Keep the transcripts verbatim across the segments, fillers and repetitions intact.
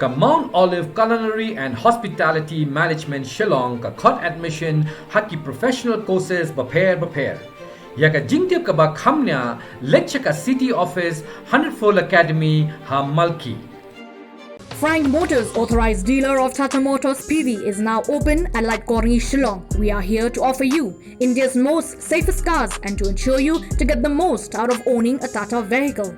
Ka Mount Olive Culinary and Hospitality Management Shillong ka khot admission ha ki professional courses bapher bapher. Ïa ka jingtip kaba kham nia, leit sha ka City Office, Hundred Fold Academy ha Malki. Frank Motors, authorized dealer of Tata Motors P V, is now open at Lightkorney, Shillong. We are here to offer you India's most safest cars and to ensure you to get the most out of owning a Tata vehicle.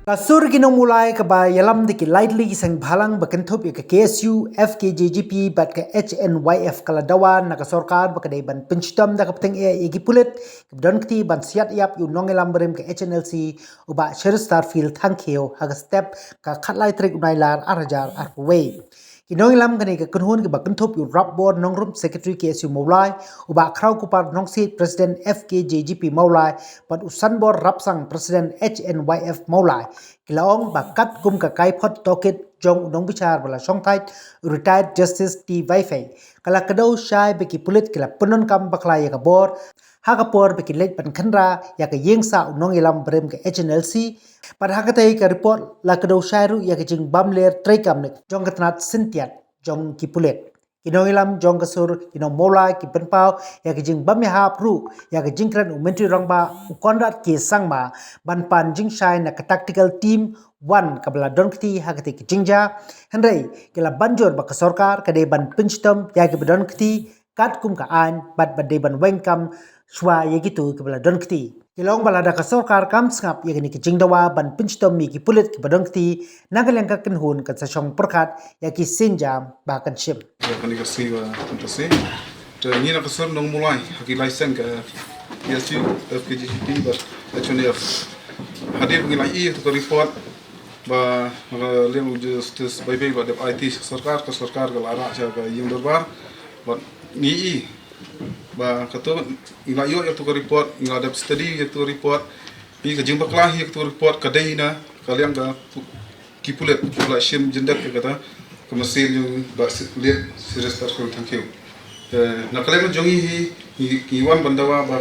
Ka sur ki nongmulai kaba ïalam da ki laitli ki seng bhalang ba kynthup ïa ka K S U, F K J G P bad ka H N Y F ka la dawa na ka sorkar ba ka dei ban pynshitom da ka bteng eh ïa ki pulit kiba don kti ban siat ïap ïa u nongïalam barim ka H N L C u Bah Cheristerfield Thangkhiew ha ka step ka khatlai tarik u Nailar arhajar arphew wei. Ki nongïalam kane ka kynhun kiba kynthup ïa u Rapbor Nongrum, Secretary K S U Mawlai, u Bah Khrawkupar Nongsiej, President F K J G P Mawlai, bad u Sanbor Rapsang, President H N Y F Mawlai, ki la ong ba katkum ka kaiphod tohkit jong u nongbishar ba la shongthait, u Retired Justice T Vaiphei, ka la kdew shai ba ki pulit ki la pyndonkam bakla ïa ka bor ha ka por ba ki leit ban khynra ïa ka ïing sah u nongïalam barim ka H N L C. Bad ha katei ka report la kdew shai ruh ïa ka jingbam ler treikam jong ka tnat syntiat jong ki pulit. Ki nongïalam jong ka sur ki nongmawlai ki pynpaw ïa ka jingbam ïahap ruh ïa ka jingkren u Myntri Rangbah u Conrad K Sangma ban pan jingshai na ka tactical team one kaba la don kti ha katei ka jingjia. Hynrei ki la ban jur ba ka sorkar ka dei ban pynshitom ïa kiba don kti katkum ka aiñ bad ba dei ban weng kam shuwa ïa kito kiba la don kti. Ki la ong ba lada ka sorkar kam sngap ïa kane ka jingdawa ban pynshitom ïa ki pulit kiba don kti, na ka liang ka kynhun kan sa shong pyrkhat ïa ki sienjam ba kan shim. Ïa kane ka sngi ba kan ta se. Te ngi na ka sur nongmulai ha ki lai seng ka K S U, F K J G P bad H N F. Hadien ngi la ïoh ïa ka report ba, ba la liang u Justice Vaiphei ba dep aiti sha sorkar, ka sorkar ka la rah sha ka ïing dorbar. Bad ngi i ba kato ngi la ïoh ïa kato ka report, ngi la dep study ïa kato ka report. Ngi ka jingbakla hi ïa kato ka report ka dei na ka liang ka ki pulit ki la shim jingdep ïa kata ka mynsiem jong Bah Cheristerfield Thangkhiew. Na ka liang jong ngi hi ngi wan ban dawa ba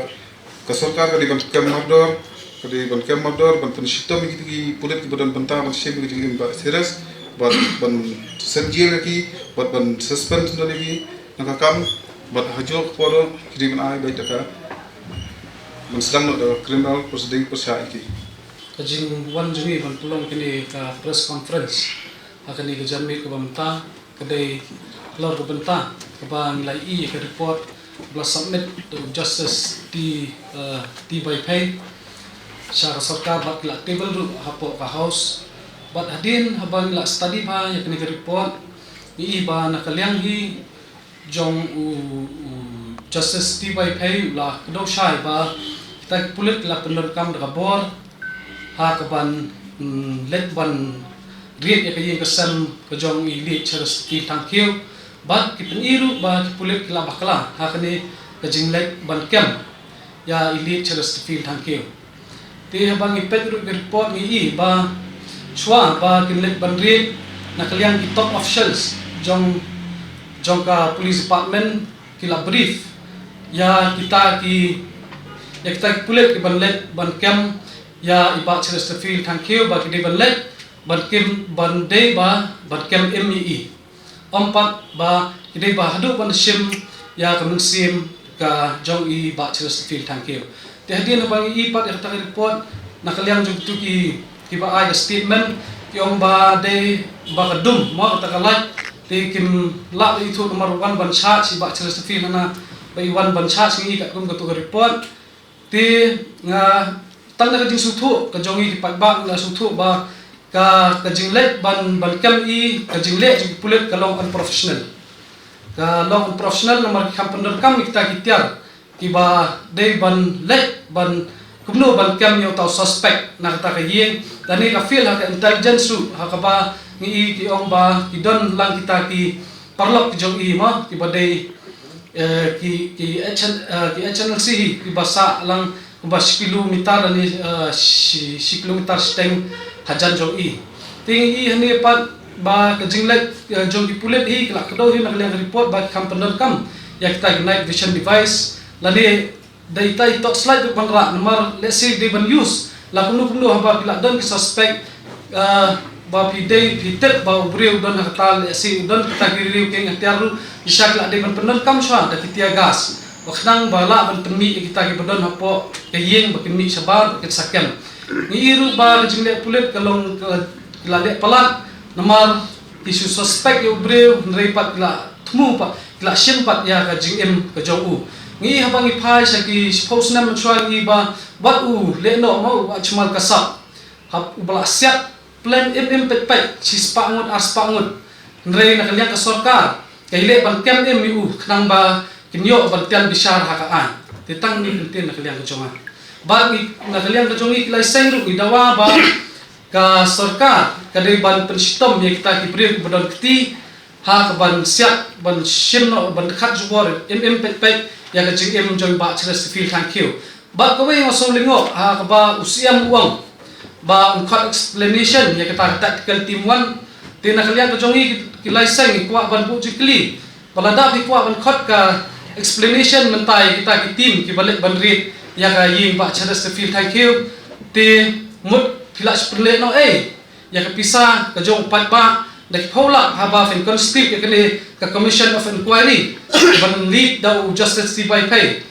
ka sorkar ka dei ban kem mardor, ka dei ban kem mardor ban pynshitom ïa ki pulit kiba don bynta ban shim ïa ka jingim Bah Cheris, ban ban send jail ïa ki, ban ban suspend ïa ki na ka kam, bad ha kajuh ka por ki dei ban ai beit da ka ban sdang noh da ka criminal proceeding pyrshah ïa ki. Ka jingwan jong ngi ban pynlong kane ka press conference ha kane ka janmiet kaba mynta ka dei halor ka bynta kaba ngi la ïoh ïa ka report ba la submit da u Justice T, T Vaiphei sha ka sorkar bad ki la table ruh hapoh ka House. Bad hadien haba ngi la study bha ïa kane ka report ngi i ba na ka liang hi jong u, u Justice T Vaiphei u la kdew shai ba kita ki pulit ki la pyndonkam da ka bor ha ka ban leit ban ried ïa ka ïing ka sem ka jong i Late Cheristerfield Thangkhiew. Bad ki pyni ruh ba ki pulit ki la bakla ha kane ka jingleit ban kem ïa i Late Cheristerfield Thangkhiew. Te haba ngi peit ruh ka report ngi i ba shuwa ba kin leit ban ried na ka liang ki top officials jong jong ka police department ki la brief ïa kita ki ïa kita ki pulit ki ban leit ban kem ïa i Bah Cheristerfield Thangkhiew ba ki dei ban leit ban kem ban dei ba ban kem im ïa i. Ym pat ba ki dei ba haduh ban shim ïa ka mynsiem ka jong i Bah Cheristerfield Thangkhiew. Te hadien haba ngi i pat ïa kata ka report na ka liang jong kito ki kiba ai ka statement ki ong ba dei ba ka dum mo kata ka lait te kim lah ban ithuh namar wan ban charge i Bah Cheristerfield hana ba i wan ban charge ngi katkum kato ka report. Te nga tang da ka jingsngewthuh ka jong ngi ki paidbah ngi la sngewthuh ba ka ka jingleh ban ban kem i ka jingleh jong ki pulit ka long unprofessional. Ka long unprofessional namar ki kham pyndonkam ïa kita ki tiar kiba dei ban leh ban kumno ban kem ïa uta u suspect na kata ka ïing. Lane ka fail ha ka intelligence ruh ha kaba ngi i ki ong ba ki don lang kita ki paralok ki jong i mo kiba dei eh, ki ki HN, eh, ki HNLC hi kiba sah lang kumba shi kilometer lane eh, shi, shi kilometer shiteng hajan jong i. Te ngi i hangne pat ba ka jingleh eh, jong ki pulit hi ka la kdew hi na ka liang ka report ba ki kham pyndonkam ïa kita ki night vision device lane da ita i torchlight ruh ban rah namar let's say dei ban use la kumno kumno haba ki la don ki suspect eh, Ba phi dei phi tip ba u briew u don ha kata lehse u don kita ki riew keng hatiar ruh, shisha ki la dei ban pyndonkam shuwa da ki tear gas. Ba khnang ba lah ban pynmih ïa kita kiba don hapoh ka ïing ba kin mih shabar ba kin sa kem. Ngi i ruh ba ka jingleh pulit ka long ka, ki la leh palat namar ki shu suspect ïa u briew, hynrei pat ki la thmu pat ki la shim pat ïa ka jingim ka jong u. Ngi i haba ngi phai sha ki shiphew snem mynshuwa ngi i ba wat u leh noh ma u Bah Jmal Kasap. Hap u ba la siat plan im im peit peit, shi spah ngut, ar spah ngut. Hynrei na ka liang ka sorkar ka ïaleh ban kem im ïa u khnang ba kin ïoh ban tian bishar ha ka aiñ. Te tang ngi ktien na ka liang ka jong nga. Bad ngi na ka liang ka jong ngi ki lai seng ruh ngi dawa ba ka sorkar ka dei ban pynshitom ïa kita ki briew kiba don kti ha ka ban siat ban shim noh ban khat jubor im im peit peit ïa ka jingim jong Bah Cheristerfield Thangkhiew. Bad kawei nga sngewlyngngoh ha kaba u Siem u ong ba un khot explanation ïa kata ka tactical team one. Te na ka liang ka jong ngi ki lai seng ngi kwah ban buh jingkylli ba lada phi kwah ban khot ka explanation mynta ïa kita ki team kiba leit ban raid ïa ka ïing Bah Cheristerfield Thangkhiew, te mut phi la shu pynleh noh ei ïa ka pisa ka jong u paidbah da ki phew lak haba phin constitute ïa kane ka Commission of Inquiry ban lead da u Justice T. Vaiphei.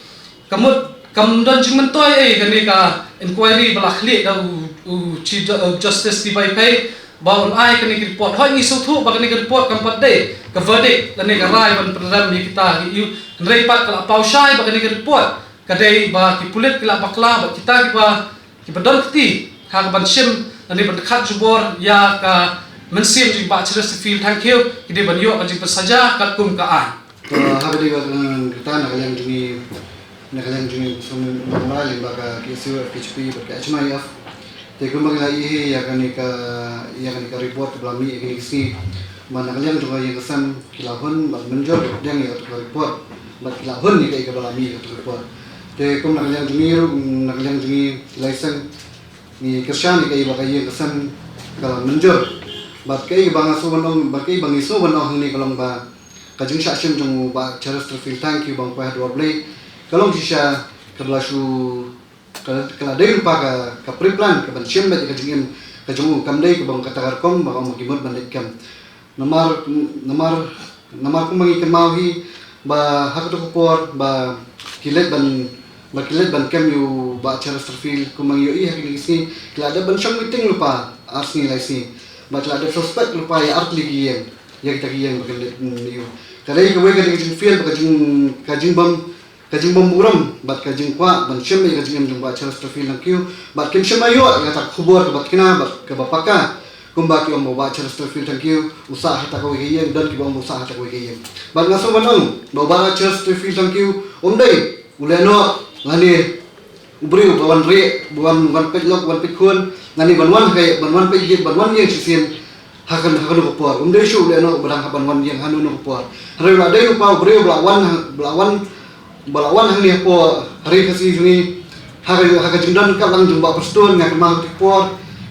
Ka mut kam don jingmyntoi ei kane ka inquiry ba la khlieh da u, u Chief Ju-, uh, Justice T. Vaiphei ba un ai kane ka report. Hooid ngi sngewthuh ba kane ka report kam pat dei ka verdict lane ka rai ban pynrem ïa kita ki ïu. Hynrei pat ka la paw shai ba kane ka report ka dei ba ki pulit ki la bakla ba kita kiba kiba don kti ha ka ban shim lane ban khat jubor ïa ka mynsiem jong Bah Cheristerfield Thangkhiew ki dei ban ïoh ka jingpynsaja katkum ka aiñ. To, ha ba dei ba, eh, kata na ka liang jong ngi, na ka liang jong ngi sum nongrai lyngba ka K S U F, K H P bad ka H M I F. Te kumba ngi la ïohi ïa kane ka, ïa kane ka report kaba la mih ïa kane ka sngi. Ba na ka liang jong ka ïing ka sem ki la hun bad mynjur pdiang ïa kata ka report bad ki la hun ïa kaei kaba la mih ïa kata ka report. Te kum na ka liang jong ngi ruh, na ka liang jong ngi ki lai seng, ngi kyrshan ïa kaei ba ka ïing ka sem ka la mynjur. Bad kaei ba nga sngew ban ong, bad kaei ba ngi sngew ban ong hangne ka long ba ka jingshah shim jong u Bah Cheristerfield Thangkhiew ba un poi ha dwar Blei ka long shisha kaba la shu, ka, ka la dei lypa ka, ka pre-plan ka ban shim beit ïa ka jingim ka jong u, kam dei kaba ong kata ka rukom ba ong ba ki mut ban leit kem. Namar, namar, namar kumba ngi kynmaw hi ba ha kato ka por ba ki leit ban, ba ki leit ban kem ïa u Bah Cheristerfield, kumba ngi ïohi ha kine ki sngi ki la dep ban shong meeting lypa ar sngi lai sngi. Ba ki la dep suspect lypa ïa ar tylli ki ïing, ïa kita ki ïing ba ki leit, mm, ïa u. Ka dei kawei ka dei ka jingfield, ka jing, ka jingbym, ka jingbym burom bad ka jingkwah ban shim ïa ka jingim jong Bah Cheristerfield Thangkhiew bad kim shym la ïoh ïa kata ka khubor kaba thikna bad kaba paka kumba ki ong ba u Bah Cheristerfield Thangkhiew u sah ha kata kawei ka ïing, don kiba ong ba u sah ha kata kawei ka ïing. Bad nga sngew ban ong ba u Bah Cheristerfield Thangkhiew um dei u lehnoh lane u briew ba wan rieh, ba wan, wan peit lok, wan peit khun, lane ban wan ha ka, ban wan peit ïing, ban wan ïing shisien ha kan, ha kano ka por. Um dei shuh u lehnoh uba dang hap ban wan ïing ha kano kano ka por. Hynrei u la dei lypa u briew ba la wan, ba la wan, ba la wan hangne hapoh ha Ri Khasi jong ngi ha ka, ha ka jingdonkam lang jong u Bah Prestone, nga kynmaw ha kata ka por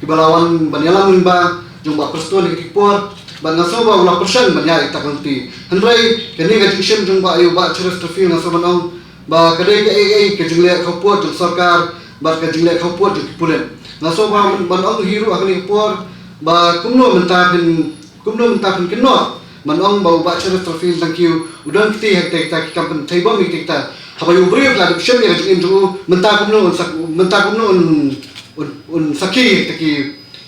kiba la wan ban ïalam lyngba jong u Bah Prestone ha kata ka por. Bad nga sngew ba u la pyrshang ban ïaid ïa kata ka lynti. Hynrei kane ka jingshim jong u Bah, ïa u Bah Cheristerfield nga sngew ban ong ba ka dei kaei kaei ka jingleh khawpud jong sorkar bad ka jingleh khawpud jong ki pulit. Nga sngew ba ban ong hi ruh ha kane ka por ba kumno mynta phin, kumno mynta phin kynnoh ban ong ba u Bah Cheristerfield Thangkhiew u don kti ha kita, kita ki kam pynthei bom ïa kita, kita. Haba ïa u briew la dep shim ïa ka jingim jong u, mynta kumno un sak-, mynta kumno un, un, un sakhi ïa kita ki,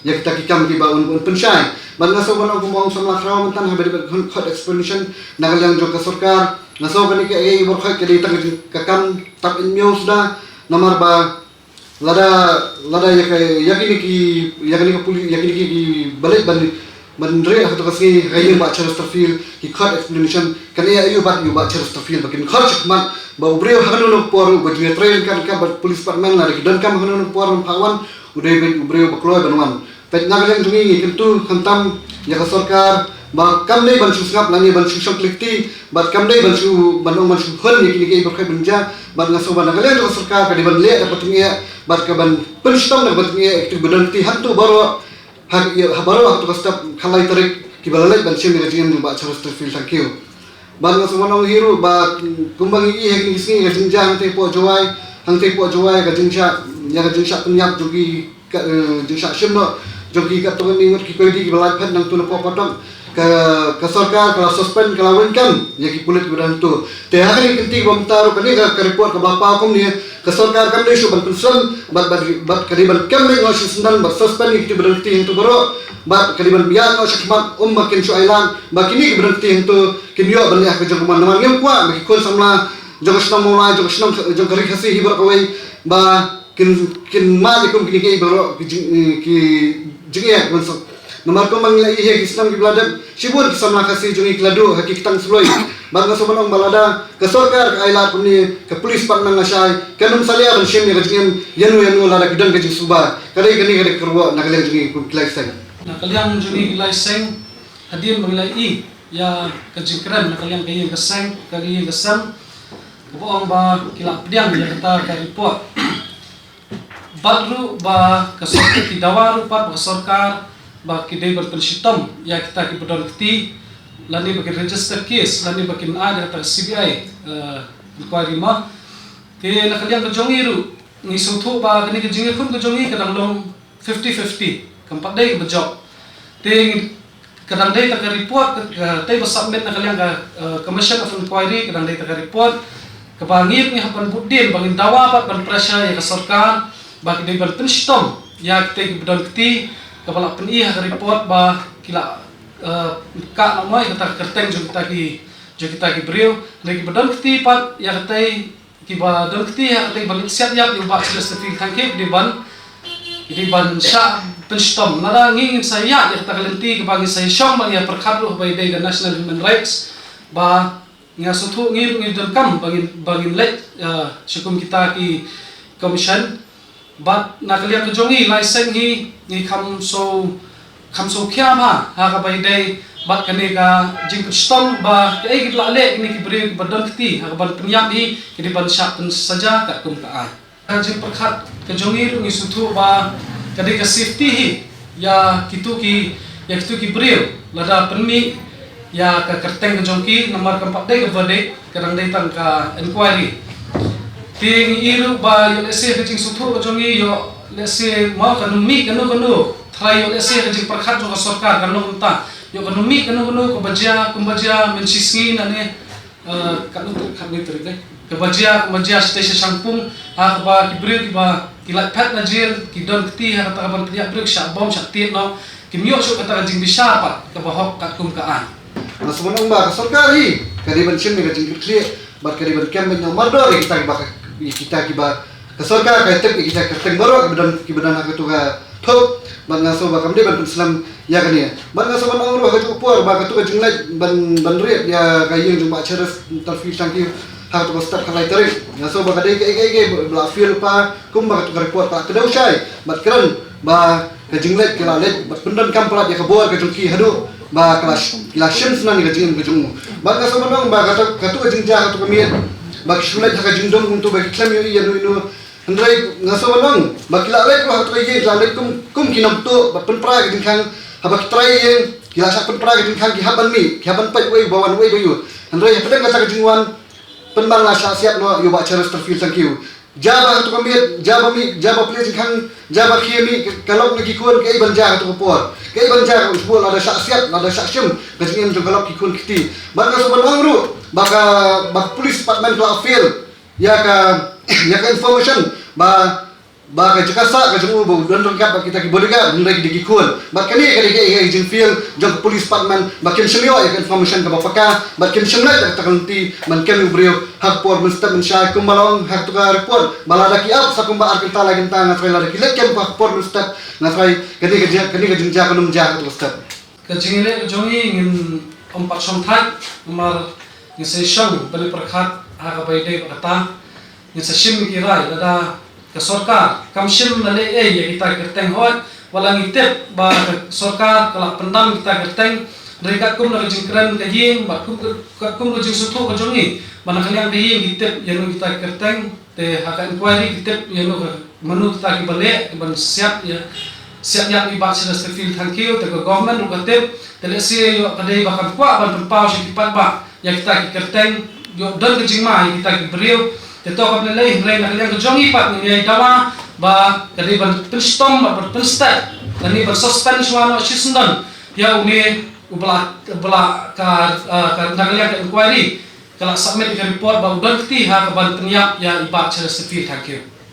ïa kita ki kam kiba un, un pynshai. Bad nga sngew ban ong kumba ong samla khraw mynta haba dei ban khot explanation na ka liang jong ka sorkar. Nga sngew kane kaei baroh ka dei tang ka kam tap in miaw suda namar ba lada, lada ïa ka, ïa kine ki, ïa kine ki puli-, ïa kine ki, kiba leit ban, ban rieh ha kato ka sngi ha ka ïing Bah Cheristerfield ki khot explanation, kan ïa ïoh bad ïa u Bah Cheristerfield ba kin khot shakhmat ba u briew ha kano kano ka por uba jingïatrei ryngkat ryngkat bad police department lada ki donkam ha kano kano ka por ban phah wan, u dei beit u briew ba kloi ban wan. Peit na ka liang jong ngi ngi kyntu khamtam ïa ka sorkar ba kam dei ban shu sngap lane ban shu shong kylli kti bad kam dei ban shu, ban ong ban shu hun ïa kine kiei baroh ban jia. Bad nga sngew ba na ka liang jong ka sorkar ka dei ban leh da kaba tyngeh bad ka ban pynshitom da kaba tyngeh ïa kito kiba don kti hangto baroh ha, ïa, ha baroh ha kato ka step khatlai tarik kiba la leit ban shim ïa ka jingim jong u Bah Cheristerfield Thangkhiew. Bad nga sngew ban ong hi ruh ba kumba ngi i ha kine ki sngi ka jingjia hangtei hapoh Jowai, hangtei hapoh Jowai ka jingshah, ïa ka jingshah pynïap jong ki ka, eh, jingshah shim noh Jong ki katto katne ngut ki koidi kiba la phet nangtu napoh patok. Ka, ka sorkar ka la suspend, ka la weng kam ïa ki pulit kiba don hangtu. Te ha kane ka kynti kaba mynta ruh kane ka, ka report kaba la paw kumne, ka sorkar kam dei shuh ban pynslem bad, bad, bad ka dei ban kem beit noh shisyndon bad suspend ïa kito kiba don kti hangtu baroh. Bad ka dei ban ïaid noh shakhmat, ym ba kin shu ailad ba kine kiba don kti hangtu kin ïoh ban leh ha ka jong ka mon. Namar ngim kwah ba ki khun samla jong ka shnong Mawlai, jong ka shnong, jong ka Ri Khasi hi baroh kawei ba kin, kin mad ïa kum kine kiei baroh ki jing, eh, ki jingeh ban suk. Namar kumba ngi la ïohi ha ki snem kiba la dep, shibun ki samla Khasi jong ngi ki la duh ha ki ktang suloi. Bad nga sngewbha ban ong ba lada ka sorkar ka ailad kumne, ka police pat nang lashai, kan ym salia ban shim ïa ka jingim ïano ïano lada ki don ka jingsuba. Ka dei kane ka dei ka kyrwoh na ka liang jong ngi kum ki lai seng. Na ka liang jong ngi ki lai seng, hadien ba ngi la ïohi ïa ka jingkren na ka liang ka ïing ka seng, ka ïing ka sem, kaba ong ba ki la pdiang ïa kata ka report. Bad ruh ba ka sorkar, ki dawa ruh pat ba ka sorkar ba ki dei ban pynshitom ïa kita kiba don kti, lane ba kin register case, lane ba kin ai ïa kata ka C B I, eh, inquiry ma. Te na ka liang ka jong ngi ruh, ngi sngewthuh ba kane ka jingïakhun ka jong ngi ka dang long fifty fifty, kam pat dei kaba jop. Te ngi, ka dang dei tang ka report ka, ka tei ba submit na ka liang ka, eh, Commission of Inquiry, ka dang dei tang ka report kaba ngi, ngi hap ban bud dien ba ngin dawa pat ban pressure ïa ka sorkar ba ki dei ban pynshitom ïa kitei kiba don kti, kaba la pyni ha ka report ba ki la, eh, kah noh mo ïa kata ka kyrteng jong kita ki, jong kita ki briew. Hynrei kiba don kti pat ïa kitei kiba don kti ha katei ban leit siat ïap ïa u Bah Cheristerfield Thangkhiew, ki dei ban, ki dei ban shah pynshitom. Lada ngi ngin sa ïaid ïa kata ka lynti kaba ngin sa ïashong bad ïa pyrkhat ruh ba ïadei ka National Human Rights, ba nga sngewthuh ngi ruh ngi donkam ba ngin, ba ngin leit, eh, sha kum kita ki commission. Bad na ka liang ka jong ngi lai seng hi, ngi kham shu, kham shu khia bha ha kaba ïadei bad kane ka jingpynshitom ba kaei kaba la leh kine ki briew kiba don kti ha kaban pynïap hi, ki dei ban shah pynsaja katkum ka aiñ. Ka jingpyrkhat ka jong ngi ruh ngi sngewthuh ba ka dei ka safety hi ïa kito ki, ïa kito ki briew lada pynmih ïa ka kyrteng ka jong ki, namar kam pat dei ka verdict, ka dang dei tang ka inquiry. Te ngi ïohi ruh ba ïoh lehse ka jingsngewthuh ka jong ngi ïoh lehse mo kan ym mih kano kano, tharai ïoh lehse ka jingpyrkhat jong ka sorkar kan long kumta, ïoh kan ym mih kano kano, kaba jia kumba jia mynshisngi nangne, eh, katno tarik, katno tarik dei, kaba jia kumba jia shatei sha Shangpung, ha kaba ki briew kiba ki la phet na jel, ki don kti ha kata kaban pynïap briew, shah bom shah tied noh, kim ïoh shuh kata ka jingbishar pat kaba hok katkum ka aiñ. Nga sngewbha ban ong ba ka sorkar hi ka dei ban shim ïa ka jingkitkhlieh bad ka dei ban kem beit noh mardor ïa kita kiba, ïa kita kiba, ka sorkar ka tip ïa kita ki kyrteng baroh kiba don, kiba don ha katu ka thup. Bad nga sngewbha ba kam dei ban pynslem ïa kane. Bad nga sngewbha ban ong ruh ha katu ka por ba katu ka jingleit ban, ban riat ïa ka ïing jong Bah Cheristerfield Thangkhiew ha katu ka step khatlai tarik, nga sngewbha ba ka dei kaei kaei kaei ba la fail pa, kumba katu ka report ka la kdew shai bad kren ba ka jingleit ka la leit bad pyndonkam palat ïa ka bor ka jong ki haduh ba ka la sh-, ki la shim shuh ïa ka jingim ka jong u. Bad nga sngewbha ban ong ba katu, katu ka jingjia katu ka miet ba ki shu leit ha ka jingdum kumto ba ki khlem ïohi ïano ïano. Hynrei nga sngewbha ban ong ba ki la leit ruh ha katu ka ïing, ki la leit kum, kum ki nongtuh bad pynpra ka jingkhang. Haba ki trai ïing ki la shah pynpra ka jingkhang, ki hap ban mih, ki hap ban peit uei uba wan uei uba ïoh. Hynrei hapdeng kata ka jingwan pynban la shah siat noh ïa u Bah Cheristerfield Thangkhiew. Jia ba ha katu ka miet, jia ba mih, jia ba plie jingkhang, jia ba khie mih ka, ka lok na ki khun, kaei ban jia ha katu ka por, kaei ban jia, ka shu lada shah siat, lada shah shim ka jingim jong ka lok ki khun ki kti. Bad nga sngewbha ban ong ruh ba ka, ba ka police department ka la fail ïa ka, ïa ka information ba, ba ka jaka sah ka jong u ba u don ryngkat bad kita ki bodyguard, hynrei ki dei ki khun. Bad kane ka dei ka, ka jingfail jong ka police department ba kim shym ïoh ïa ka information kaba paka bad kim shym leit da kata ka lynti ban kem ïa u briew ha ka por mynstep mynshai, kumba la ong ha katu ka report ba lada ki ap sa kumba ar kynta lai kynta, nga tharai lada ki leit kem ha ka por mynstep, nga tharai kane ka jing, kane ka jingjia kan ym jia ha katu ka step. Ka jingïaleh ka jong ngi ngin ym pat shongthait, namar ngin sa ïashong ban ïapyrkhat ha kaba ïadei bad kata. Ngin sa shim ki rai, lada ka sorkar kam shym la leh ei ïa kita ki kyrteng, hooid, wat la ngi tip ba ka sorkar ka la pyndam kita ki kyrteng, hynrei katkum na ka jingkren ka ïing bad kum, katkum ka jingsngewthuh ka jong ngi ba na ka liang ka ïing ki tip ïano kita ki kyrteng. Te ha ka inquiry ki tip ïano ka, mano kita kiba leh, kiban siat ïa, siat ïa i Bah Cheristerfield Thangkhiew, te ka government ruh ka tip. Te lehse ïoh ka dei ba kam kwah ban pynpaw sha ki paidbah ïa kita ki kyrteng, ïoh don ka jingma ïa kita ki briew. Te to kam lei lei, hynrei na ka liang ka jong ngi pat ngin ïai dawa ba ka dei ban pynshitom bad ban pynstet Lane ban suspend shuwa noh shisyndon ïa une u ba la, ba la ka, ah, ka na ka liang ka inquiry ka la submit ïa ka report ba u don kti ha kaban pynïap ïa i Bah Cheryl Sophie Thangkhiew.